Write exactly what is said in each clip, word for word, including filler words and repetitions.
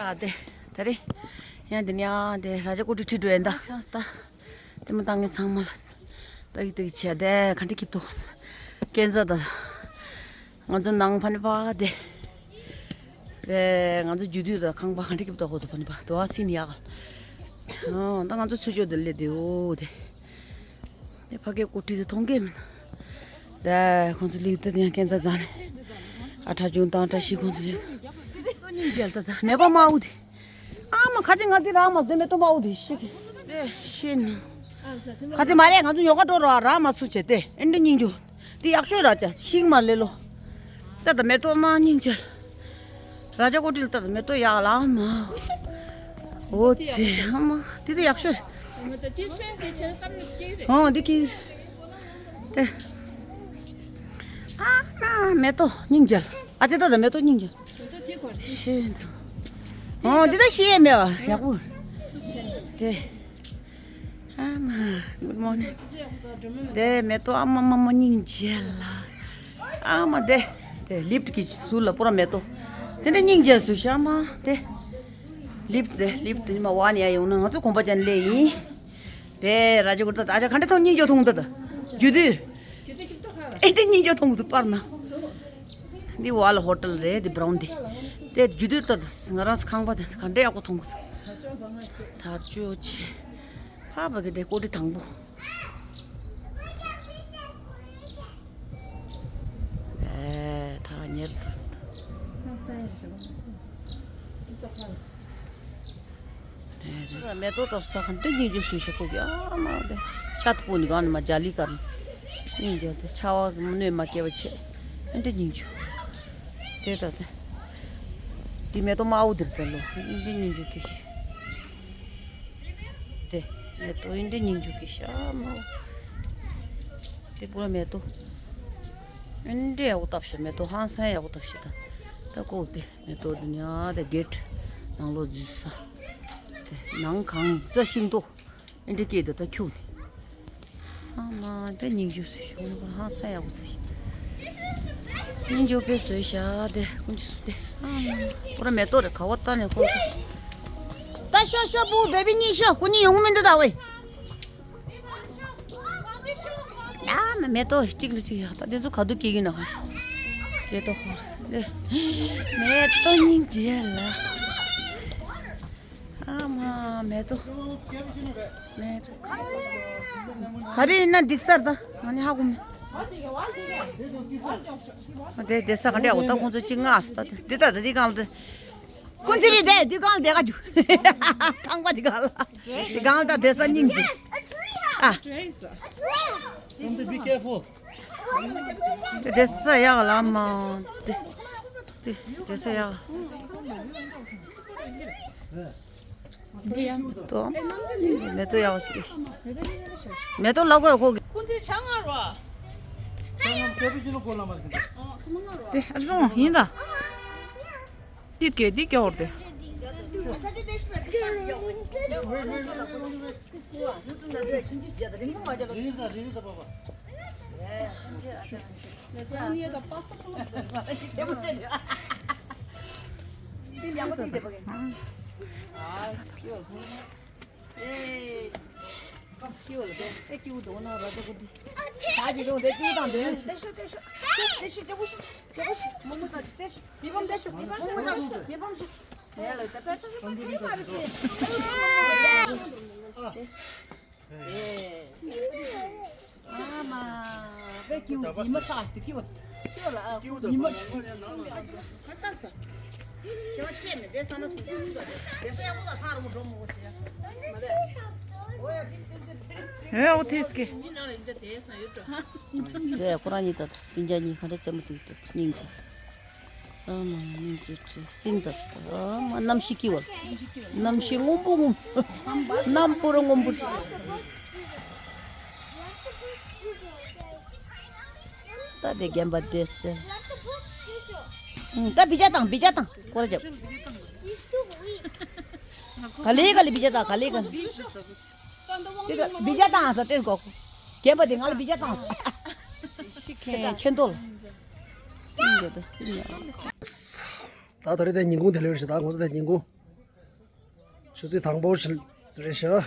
ཨ་ཙེ། ད་རེད། ཡང་འདི་ནས་ཡང་དེ་ར་ཇ་ཀོ་ཏི་ཁྲིད་འགྲོ་ཡིན་ད། ཡང་ད། དེ་མ་བཏང་ངས་ཚང་མ་ལ། ཏག་ཏག་བྱས་དེ་ག་འདྲ་སྐྱིད་པོ། སྐས་འཛེག་ད། ང་ཚོ་ནང་ཕ་ནི་པ་དེ། དེ་ང་ཚོ་རྒྱུ་དུས་ད་ཁང་པ་ག་འདྲ་སྐྱིད་པོ་ད་ཧོ་ད་ཕ་ནི་པ་དུ་བ་སི་ནི་ཡག་ག་ཨོ་ད་ང་ཚོ་ཚུར་ཕྱོགས་དེ་སླེབས་དེ་ཨོ་དེ། དེ་ཕ་གིའི་སྐུ་དྲིན་དེ་མཐོང་གི་མིན། ད་ཁོང་ཚོ་ལིག་ཏུ་དེ་ཡང་སྐས་འཛེག་ཛ་ནས། ཨ་ཁྲ་ཅུང་དང་ཨ་ཁྲ་ཤི་ཁོང་ཚོ་ལིག་སྙིང་རྗེ་ལ་ད་ད་མེད་པ་མ་འུ་དེ། ཨ་མ་ཁ་ཅིག་ང་དེ་རག་མ་སོང་མེད་དོ་མ་འུ་དེ་ཤི་གི་དེ་ཤི་ནི། ཁ་ཅིག་མ་རེད་ང་ཚོ་ཉོ་ག་འགྲོ་ར་རག་མ་སུ་བྱེད་དེ་ཨེ་འདྲ་སྙིང་རྗེ། དེ་ཡག་ཤོས་ར་ཅག་ཤིག་མ་ལེ་ལོ། ད་ད་མེད་དོ་མ་སྙིང་རྗེ། ར་ཇ་ཀོ་ཏི་ལ་ལྟ་དང་མེ་ཏོག་ཡག་ལ་མ། འོ་ཙི་ཨ་མ། དེ་དེ་ཡག་ཤོས། ཨོ་འདི་ཀི། དེ། ཨ་མ་མེ་ཏོག་སྙིང་རྗེ། ཨ་ཅེ་ཏོ་དང་མེ་ཏོག་སྙིང་རྗེ། ཤེས་འདུག་ཨོ་འདི་ད་ཤེས་ཡས་མེད་བ་ཡག་པོ། དེ། ཨ་མ། Good morning. དེ་མེ་ཏོག་ཨ་མ་མ་མ་སྙིང་རྗེ་ལ། ཨ་མ་དེ། དེ་ལིབ་ཀྱི་ཟུར་ལ་པུ་ར་མེ་ཏོག་དེ་འདྲ་སྙིང་རྗེ་སུ་ཤ་མ་དེ། ལིབ་དེ་ལིབ་དེ་ཉི་མ་བ་ནི་ཡ་ཡོང་ན་ང་ཚོ་གོམ་པ་ཅན་ལེ་ཡིན། དེ་ར་ཇ་གུར་ད་ད་ཆ་ག་འདྲ་ཐོང་སྙིང་རྗེ་ཐོང་ད་ད། རྒྱུ་དུས། ཨེ་དེ་སྙིང་རྗེ་ཐོང་དུ་པར་ན། འདི་བ་ལ་ཧོ་ཊལ་རེད་འདི་བྲོན་འདི། དེ་རྒྱུ་དུས་ད་ང་རང་ཁང་པ་དེ་ག་འདྲ་ཡག་པོ་ཐོང་གི་ཐག་ཆོད་ཆེ། ཕ་བ་གི་དེ་ཀོ་ཏི་དང་པོ། ཨེ་ཐག་ཉེར་ཐུག་སི། མེ་ཏོག་ཏོག་ས་ག་འདྲ་སྙིང་རྗེ་ཞུ་ཞུ་ཁོ་གི་ཨ་མ་དེ། ཆ་ཐུག་ནི་གང་ནི་མ་ཇ་ལི་ཀར་ནི། སྙིང་རྗེ་དེ་ཆ་བ་གནོད་མ་སྐྱེལ་བ་ཆེ། ཨེ་འདྲ་སྙིང་རྗེ། དེ་ད་དེ། དེ་མེ་ཏོག་དམར་པོ་དེར་དེ་ལོ་ཨེ་འདྲ་སྙིང་རྗེ་གི་ཤི། དེ། མེ་ཏོག་ཨིན་འདྲ་སྙིང་རྗེ་གི་ཤ་མོ། དེ་པུ་ར་མེ་ཏོག་ཨིན་འདྲ་ཡག་པོ་བཏབ་ཤ་མེ་ཏོག་ཧང་སང་ཡག་པོ་བཏབ་ཤ་ད། ད་ཀོ་དེ་མེ་ཏོག་དེ་ཉ་དེ་གེ་ཊི་ནང་ལོགས་འཛུལ་ས། དེ་ནང་གང་ཟ་ཤིང་ཏོག་ཨིན་འདྲ་སྐྱེས་དེ་ད་ཁྱུག་ནས། ཨ་མ་དེ་སྙིང་རྗེ་སུ་ཤོང་ཧང་སང་ཡག་པོ་ཟ་ཤ། སྙིང་རྗེ་པོ་བཟོས་ཤ་དེ་ཀུན་གྱིས་སུ་དེ། ཨ་མ་པུ་ར་མེ་ཏོག་རེ་ག་བ་ལྟ་ནས་ཁོ། ད་ཤོ་ཤོ་པུ་བེ་བི་གཉིས་ཤོ་ཀུ་གཉིས་ཡོང་མི་འདུག་ད་ཝེ། ཡ་མ་མེ་ཏོག་གཅིག་ལ་གཅིག་ཡ་ད་དེ་ཚོ་ག་དུ་སྐྱེ་གི་ན་ཧ་ཤི། མེ་ཏོག་ཧོ་ལེ། མེ་ཏོག་སྙིང་རྗེ་ལ། ཨ་མ་མེ་ཏོག་མེ་ཏོག་ག་རེ་ཡིན་ན་འགྲིག་སར་ད་ང་ནི་ཧ་གོ་མེད། དེ་དེ་ས་ག་འདྲ་འོ་ད་ཁོང་ཚོ་གཅིག་ངག་ས་ད་དེ་ད་ད་དེ་གང་ལ་དེ། ཀུན་ཚེ་རེད་དེ་དུས་གང་དེ་ག་རྒྱུ། ཁང་པ་དེ་ག་ལ། དེ་གང་ད་དེ་ས་སྙིང་རྗེ། ཨ། Don't be careful. དེ་ས་ཡག་ལ་མ། དེ་དེ་དེ་ས་ཡག་ལ། དོ། མེ་ཏོག་ཡག་ཞིག་མེ་ཏོག་ལ་གོ་ཡ་ཁོ་གི། ཀུན་ཚེ་ཆང་ང་རོ། དེ་ཨ་རོང་ཡིན་ད། ཅི་སྐད་འདི་སྐྱོར་ཏེ། ཨེ་ཨོ་ཐེས་ཀེ། དེ་ཁོ་རང་གཉིས་དང་སྤུན་ཀྱག་གཉིས་ག་འདྲ་རྩེད་མོ་རྩེ་གི་འདུག་སྙིང་རྗེ། ཨ་མ་སྙིང་རྗེ་རྩེ་སྲིན་དང་ཨ་མ་གནམ་གཤིས་སྐྱིད་པ། གནམ་གཤིས་སྔོན་པོ་སྔོན་པོ། གནམ་པུ་ར་སྔོན་པོ། ད་དེ་རྒན་པ་དེས་ཏེ། ད་བི་ཇ་དང་བི་ཇ་དང་སྐོར་ར་རྒྱབ། ག་ལེ་ག་ལེ་བི་ཇ་དང་ག་ལེ་ག་ལེ། དེ་ཚོ་བི་ཇ་བཏང་ས་དེ་གོ། རྒན་པ་དེ་ང་ལ་བི་ཇ་བཏང་ས། ཤི་ཁན་ཆེན་ཏོ་ལ། ད་ད་རེས་དེ་ཉིན་གུང་དེ་ལོས་ཞིག་ད་ང་ཚོ་དེ་ཉིན་གུང་། ཆུ་ཚོད་དང་པོ་ཞིག་རེད་ཤག་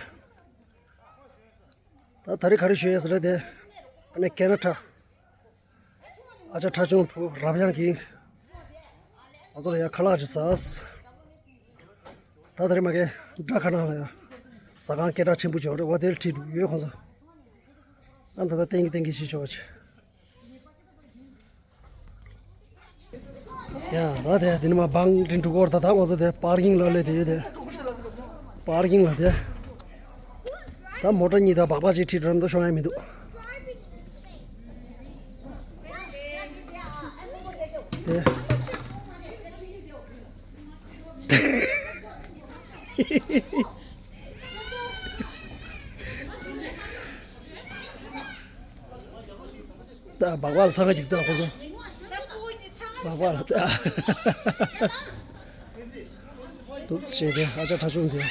ད་ད་རེས་ག་རེ་ཞུ་ཡས་ཟེར་ན་དེ། ཨ་ནི་ཁེ་ན་ཊ། ཨ་ཅག་ཁྲ་ཆུང་བུ་རབ་ཡང་གིས་ང་ཚོ་ལ་ཡ་ཁ་ལག་ཅིག་ཟ། ད་ད་རེས་མ་གི་སྦྲ་ཁང་ནང་ལ་ཡ་ཟ་ཁང་སྐད་གྲགས་ཆེན་པོ་ཅིག་ཡོད་རེད་པ། དེར་ཁྲིད་འགྲོ་ཡོད་ཁོང་ཚོ། ཨ་ད་ད་ཏན་གི་ཏན་གི་ཤི་ཆོག་ཅིག་ཡ། ད་དེ་དེ་ནི་མ་བང་དྲིན་དྲུག་སྐོར་ད་ད་ང་ཚོ་དེ་པར་ཀིང་ལ་སླེབས་དེ་ཡོད་དེ། པར་ཀིང་ལ་དེ། ད་མོ་ཊ་གཉིས་དང་སྦག་སྦག་ཅིག་ཁྲིད་འགྲོ་ན་ད་ཤོང་ཡ་མི་འདུག་དེ། ད་སྦག་སྦག་ལ་འཚང་ཁ་རྒྱུག་ད་ཁོ་ཚོ། སྦག་སྦག་ལ་ད། འདུག་བྱས་ཏེ་ཨ་ཅག་ཁྲ་ཆུང་དེ།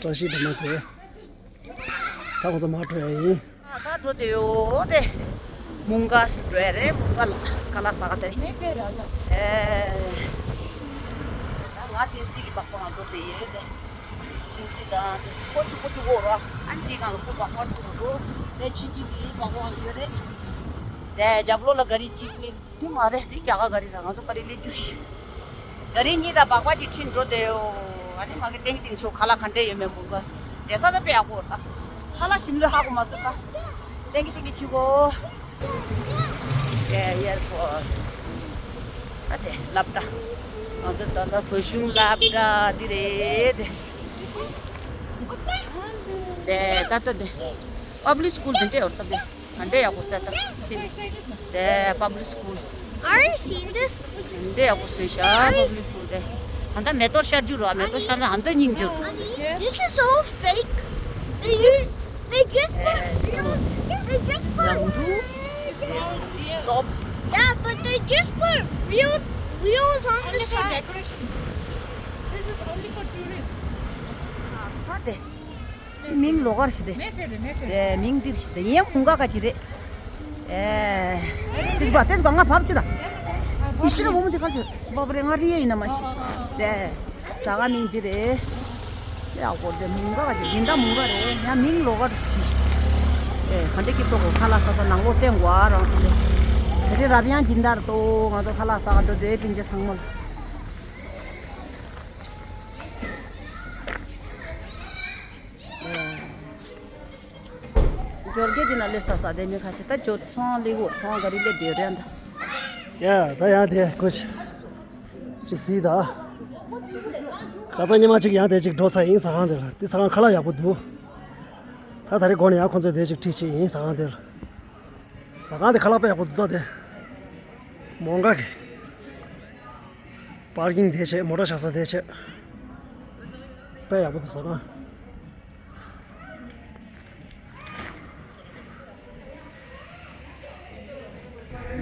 བཀྲ་ཤིས་སྒྲོལ་མ་དེ། ད་ཁོ་ཚོ་མར་འགྲོ་ཡ་ཡིན། ད་འགྲོ་དེ་ཡོད་དེ། མུང་ག་འགྲོ་ཡ་རེད། མུང་ག་ལ་ཁ་ལག་ཟ་ག་དེ་རེད། ཨེ། ད་ང་བསྟན་འཛིན་གྱི་སྦག་སྦག་ལ་འགྲོ་དེ་ཡོད་དེ། བསྟན་འཛིན་དང་དེ་ཁོ་ཆུ་ཁོ་ཆུ་འོ་ར། ཨ་ནི་དེ་གང་ལ་ཁོ་སྦག་སྦག་ཆུ་འོ་ར། དེ་ཆུ་ཆུ་གི་སྦག་སྦག་ཡོད་རེད། དེ་རྒྱབ་ལོགས་ལ་ག་རི་གཅིག་སླེབས། དེ་མ་རེད། དེ་རྒྱ་གར་ག་རི་ར། ང་ཚོ་ག་རི་སླེབས་རྒྱུ་ཞིག་ག་རི་གཉིས་དང་སྦག་སྦག་ཅིག་ཁྲིད་འགྲོ་དེ་ཡོད། ཨ་ནི་མ་གི་ཏན་ཏན་ཆུ་ཁ་ལག་ག་འདྲས་ཡོད་མེད་མུར་ག་དེ་ས་ད་དཔེ་ཡག་པོ་ད། ཁ་ལག་ཞིམ་ལོས་ཧ་གོ་མ་སོང་ད། ཏན་གི་ཏན་གི་ཆུ་གོ། ཡ་ཡར་པོ་སི། ད་དེ་སློབ་གྲྭ། ང་ཚོ་ད་ལྟ་བོད་གཞུང་སློབ་གྲྭ་འདི་རེད་དེ། དེ་ད་ལྟ་དེ་པབ་ལིག་སི་ཀུལ་དེ་འདྲས་ཡོད་ད་དེ། ཨ་འདྲས་ཡག་པོ་ཟེར་ད། སི་དེ་པབ་ལིག་སི་ཀུལ། Are you seeing this? འདྲས་ཡག་པོ་བཟོས་ཤག་པབ་ལིག་སི་ཀུལ་དེ། ཨ་ད་མེ་ཏོག་ཤར་རྒྱུ་རོ། མེ་ཏོག་ཤར་ན་ཨ་ད་སྙིང་རྗེ་རུ། This is so fake. They use, they just put real, they just put real top. Yeah, but they just put real wheels on the side. Only for decoration. This is only for tourists. ད་དེ། མིང་ལོགས་ཀར་ཞིག་དེ། མེ་ཕེ་རེད། མེ་ཕེ་རེད། དེ་མིང་འདིར་ཞིག་དེ་ཡིན། མུང་ག་ག་ཅི་རེད། ཨེ། དེ་ག་དེ་ག་ང་བབ་ཅུ་ད། ཡི་ཤི་ར་བུ་མོ་དེ་ག་ཅུ་བབ་རེད། ང་རི་ཡ་ཡིན་ན་མ་ཤི། དེ་ཟ་ག་མིང་འདི་རེད། ཡག་པོ་དེ་མུང་ག་ག་ཅི་ཡིན་ད། མུང་ག་རེད། ཡང་མིང་ལོགས་ཀར་ཞིག་ཨེ། ག་འདྲ་གི་ཏོ་གོ་ཁ་ལག་ས་ས་ནང་ལོགས་བསྟན་དགོས་ཨ་རང་སོང་དེ། དེ་རེད། རབ་ཡང་སྦྱིན་བདག་ཏོ་ང་ཚོ་ཁ་ལག་ས་ག་འགྲོ་དེ་སྤུན་མཆེད་ཚང་མ་ལ། འབྱོར་གྱི་འདི་ན་ལས་ས་ས་དེ་མི་ཁ་ཤས་ད་འབྱོར་ཚོང་ལས་གོ་ཚོང་ག་རི་ལས་བསྡད་རེད་ད། ཡ་ད་ཡང་དེ་ཀོ་ཅིག་སི་ད། ཁ་སང་ཉི་མ་གཅིག་ཡང་དེ་གཅིག་འགྲོ་ཚར་ཡིན་ཟ་ཁང་དེ་ལ། དེ་ཟ་ཁང་ཁ་ལག་ཡག་པོ་འདུག་ད་ད་རེས་འགོ་ནས་ཡང་ཁོང་ཚོས་དེ་གཅིག་ཁྲིད་ཅིག་ཡིན་ཟ་ཁང་དེ་ལ། ཟ་ཁང་དེ་ཁ་ལག་དཔེ་ཡག་པོ་འདུག་ད་དེ། མོང་ག་གི། པར་ཀིང་དེ་བྱས། མོ་ཊ་བཞག་ས་དེ་བྱས། དཔེ་ཡག་པོ་འདུག་ཟ་ཁང་།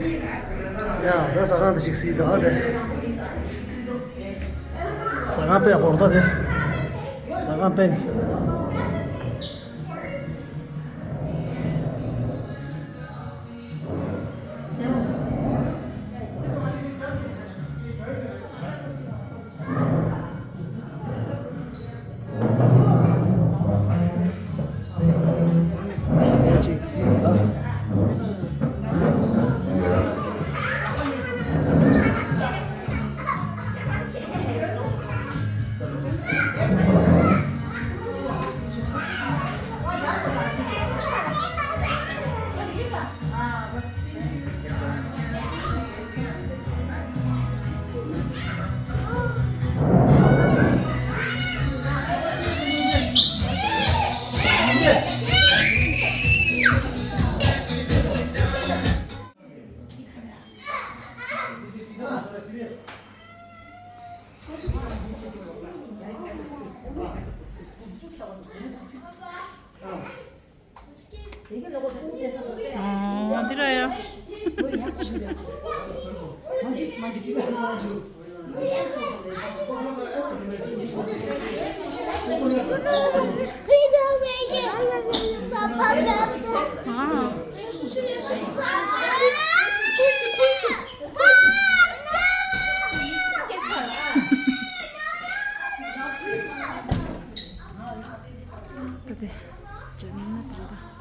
ཡ་ད་ཟ་ཁང་དེ་ཅིག་སི་ད་དེ། ཟ་ཁང་དཔེ་ཡག་པོ་འདུག་དེ། ཟ་ཁང་དཔེ། ཨོ། འདི་ར་ཡ། དེ་ཅན་ན་དེ་རེད་ད།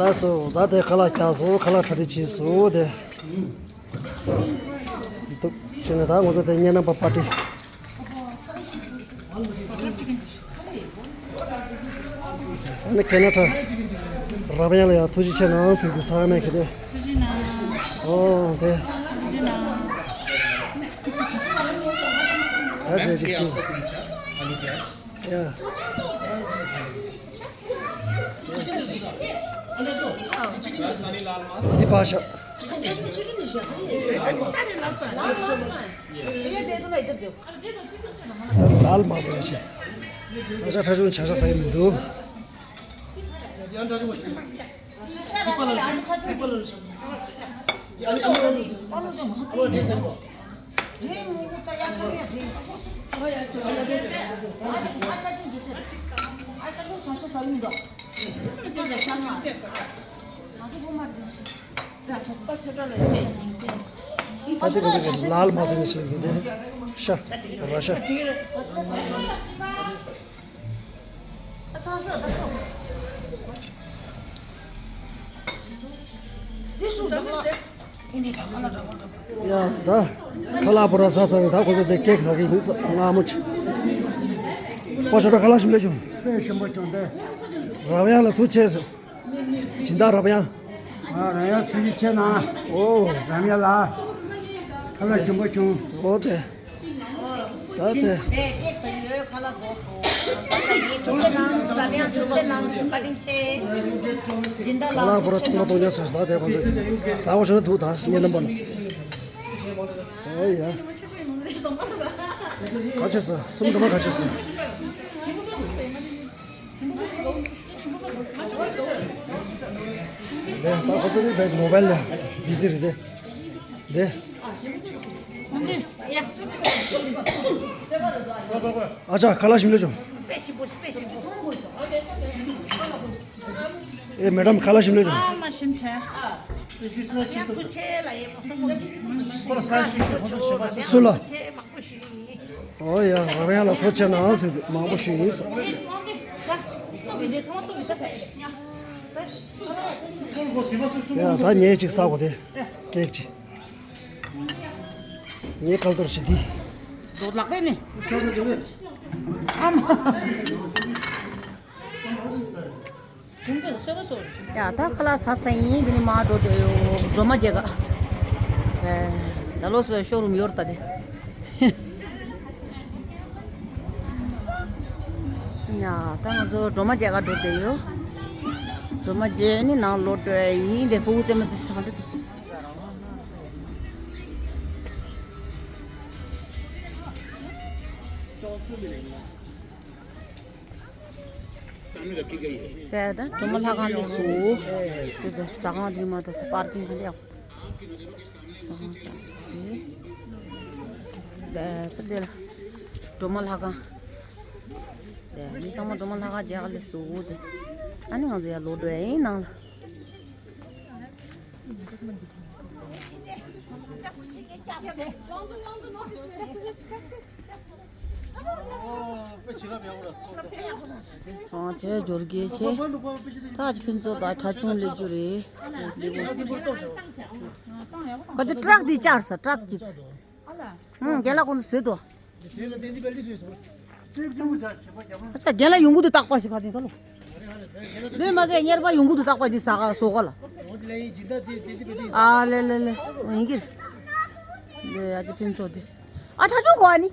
ལགས་སོ། ད་དེ་ཁ་ལག་རྒྱག་སོང་། ཁ་ལག་གྲ་སྒྲིག་བྱས་སོང་། དེ་འདུག་བྱས་ནས་ད་ང་ཚོ་དེ་སྙན་ནམ་པ་པར་ཊི། ཨ་ནི་ཁེ་ན་ཌ་རབ་ཡང་ལ་ཡང་ཐུགས་རྗེ་ཆེ་གནང་ཟེར་དུས་ཚང་མས་ཁེ་དེ། ཨོ་དེ། ད་དེ་ཅིག་ཤིང་། ཡ། འདི་ཕར་བཞག་ད་ལ་ལ་མ་ཟེར་ཡ་ཆེ། ང་ཅག་ཁྲ་ཆུང་བྱ་ཤ་ཟ་ཡི་མི་འདུག་ད་ལ་མ་ཟེར་ཡ་ཆེ་འདི་དེ་ཤ་ར་ཤ། ཡ་ད་ཁ་ལག་པོ་ར་ཟ་ཚར་བས་ད་ཁོ་ཚོ་དེ་ཀེག་ཟ་གི་ཡིན་ས་སྔ་མོ་ཆེ། པོ་ཤོ་ད་ཁ་ལག་ཞིམ་ལེ་བྱུང་། དཔེ་ཞིམ་པོ་བྱུང་སྟེ། རབ་ཡང་ལ་ཐུགས་ཆེ་ཟེར། སྦྱིན་བདག་རབ་ཡང་། ཨ་རབ་ཡང་ཐུགས་རྗེ་ཆེ་གནང་། ཨོ། རབ་ཡང་ལགས། ཁ་ལག་ཞིམ་པོ་བྱུང་། ཨོ་དེ། ད་དེ། ཀེག་ཟ་གི་ཡོད། ཁ་ལག་རྫོགས་སོང་། ཟ་ས་ཡིན། ཐུགས་རྗེ་གནང་། རབ་ཡང་ཐུགས་རྗེ་གནང་། བཀའ་དྲིན་ཆེ། སྦྱིན་བདག་ལགས་ཁ་ལག་པོ་ར་ཐུགས་རྗེ་ཐུགས་རྗེ་གནང་། སོ་ཟ་དེ་ཁོ་ཚོ་ཟ་བ་ཤོར་ན་ཐུག་ད་ངའི་རྣམ་པ་ལ། ཨོ་ཡ། ག་ཆེ་ས་གསུམ་འདྲ་མ་ག་ཆེ་ས། ལས་ད་ཁོ་ཚོ་ནི་བས་མོ་བལ་ལ་བི་ཟི་རེད་དེ། དེ། ཨ་ཅག་ཁ་ལག་ཞིམ་ལེ་བྱུང་། དཔེ་ཞིམ་པོ་དཔེ་ཞིམ་པོ། ཨེ་མེ་ཌམ་ཁ་ལག་ཞིམ་ལེ་བྱུང་། ཨ་མ་ཞིམ་ཆེ། ཡ་ཐུགས་ཆེ་ལ་ཡེ་མ་སོང་མོ། ཁོ་ལ་ས་ཞིམ་པོ་ཞིམ་པོ་ཞིམ་པོ་ཞིམ་པོ། སུ་ལ། ཐུགས་ཆེ་མང་པོ་ཞུ་ཡིན། ཨོ་ཡ་རང་ཡ་ལ་ཐུགས་ཆེ་གནང་ཟེར་དུས་མང་པོ་ཞུ་ཡིན་ས། ཡ་ད་ངས་ཅིག་ཟ་དགོས་དེ། ཀེག་ཅིག་ངའི་ཁ་ལྟོར་ཞིག་འདི། རྡོ་ལག་པས་ནི། ཨ་མ། ཡ་ད་ཁ་ལག་ཟ་ས་ཡིན། འདི་ནི་མར་འགྲོ་དེ་ཡོད། སྒྲོལ་མ་མཇལ་ཁ། ད་ལོ་སོ་ཤོ་རུམ་ཡོད་ད་དེ། ཡ་ད་ང་ཚོ་སྒྲོལ་མ་མཇལ་ཁ་འགྲོ་དེ་ཡོད། སྒྲོལ་མ་མཇལ་ནི་ནང་ལོག་འགྲོ་ཡ་ཡིན། དེ་ཕྲུ་གུ་རྩེད་མོ་རྩེ་ས་ག་འགྲོ་དེ། ད་ནི་ར་ཀི་ཀ་ཡིན། དེ་ད་སྒྲོལ་མ་ལྷ་ཁང་ལས་སུ། དེ་དེ་ཟ་ཁང་དེ་མ་གཏོགས་པར་ཀིང་ག་ལ་ཡག་པོ། ཟ་ཁང་དེ་དེ་དེ་ལ་སྒྲོལ་མ་ལྷ་ཁང་། དེ་མི་ཚང་མ་སྒྲོལ་མ་ལྷ་ཁང་མཇལ་ཁ་ལས་སུ་དེ། ཨ་ནི་ང་ཚོ་ཡར་ལོག་འགྲོ་ཡ་ཡིན་ནང་ལ། ཨ་ཅེ་འབྱོར་རྒྱུ་ཆེ། ད་ཅི་ཕུན་ཚོགས་དང་ཁྲ་ཆུང་སླེབས་རྒྱུ་རེད། ག་ཚོད་ཊག་འདི་བཅར་ས་ཊག་ཅིག་ཨང་རྒན་ལགས་ཁོང་ཚོ་བཟོས་འདུག་ཨ་ཅག་རྒན་ལགས་ཡོང་གི་འདུག་རྟག་པར་ཞིག་ཁ་ཚིག་ད་ལོ། རེད་མ་གས་གཉེར་པ་ཡོང་གི་འདུག་རྟག་པར་འདི་ཟ་ག་ཟོ་ག་ལ། ཨ་ལེ་ལེ་ལེ་ཡིན་གི། ལེ་ཨ་ཅེ་ཕུན་ཚོགས་འདི། ཨ་ཁྲ་ཆུང་གོ་ཨ་ནི།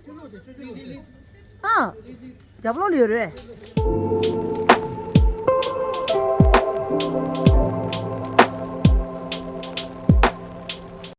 ཨ། རྒྱབ་ལོགས་ལ་ཡོད་རེད།